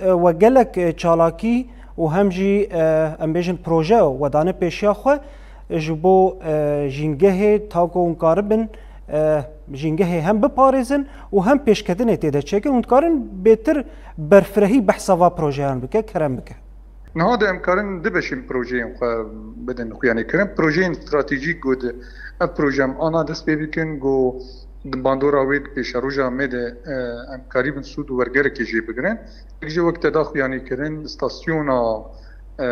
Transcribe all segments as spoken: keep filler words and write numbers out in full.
E, we gelek, e, çalakî û hem jî, e, em bêjin proje we dane pêşiya xwe, e, ji bo, e, jîngehê, ta ku hûn karibin, e, jîngehê hem biparêzin û hem pêşketinê tê de çêkin, hûn dikarin bêtir berfirehî behsa va projeyan bike, kerem bike. Niha de em karin du beşên projeyên xwe bidin xuyanê kirin. Projeyên stratejîk ku di ev proje em ana dest pê bikin, ku di bandora wê di pêşeroja me de, e, em karîbin sûd û wergerekê jê bigirin. Yek ji wek te da xuyanî kirin, stasyona, e,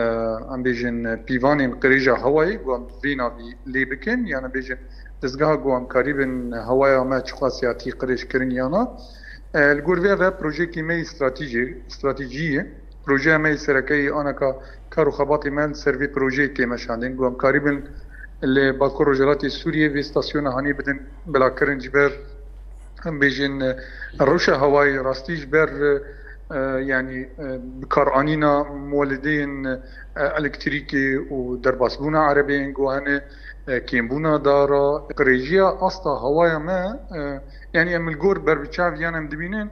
em bêjin pîvanên qirêja hewayê ku em vê navî lê bikin, yan em bêjin dezgeha ku em karîbin hewaya me çiqas ya tî qirêj kirin yana. E, li gor vê ve projeyekî me yî stratejî, stratejî ye. Projeya me yî sereke yî anaka kar û xebatê me li ser vê projeyê tê meşandin. Ku em karîbin li Bakur Rojhilatê Sûriyê vê stasyona hanê bidin bilakirin ji ber, em bêjin, e, rewşa hewayê rastî ji ber, e, yanî, e, bikaranîna muwelideyên, e, elektrîkê û derbasbûna erebeyên ku hene, e, kêmbûna dara, qirêjiya asta hewaya me, e, yanî em li gor berbiçav yan em dibînin,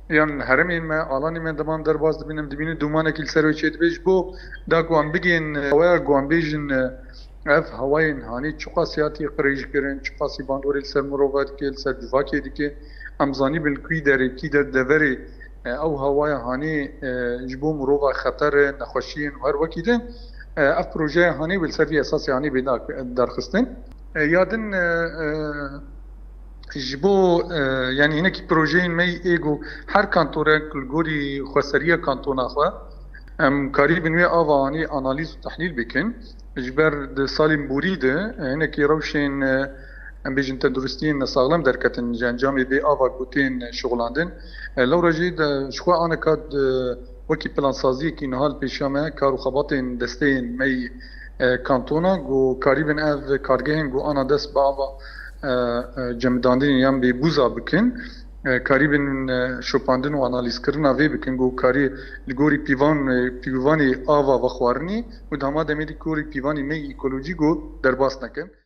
yan herêmên me, alanê me deman derbas dibînin, em dibînin dûmanekî li ser wê çêdibe ji bo da ku em bigên, e, hewaya ku em bêjin, e, ev hewayên hanê çiqas ya tê qirêj kirin, çiqasî bandorê li ser mirova dike, li ser civakê dike. Em zanîbin li kî derê, kî der deverê, e, ew hewaya hanê, e, ji bo mirova xeter e, nexweşiyên û her wekî din. E, ev projeya hanê wê li ser vî esasê hanê bê da-, derxistin. E, ya din, e, e, ji bo, e, yanî hinekî projeyên me yê êgo her kantorek li gorî xweseriya kantona xwe, em karîbin wê ava hanê analîz û tehlîl bikin. Ji ber di salên borî de, e, hinekî rewşên, e, em bêjin tenduristiyên nesaxlem derketin ji encamê vê ava ku tên şixulandin. E, lewra jî de ji xwe aneka di wekî plansaziyekî niha li pêşiya me kar û xebatên desteyên me yî, e, kantona ku karîbin ev kargehên ku ana dest bi ava, e, e, cemidandinê yan bê bûza bikin. E, karîbin, e, şopandin û analîzkirina vê bikin ku karî li gorî pîvan, e, pîvanê ava vexwarinî û di hema demê de gorî pîvanê me yî ekolojî ku derbas nekin.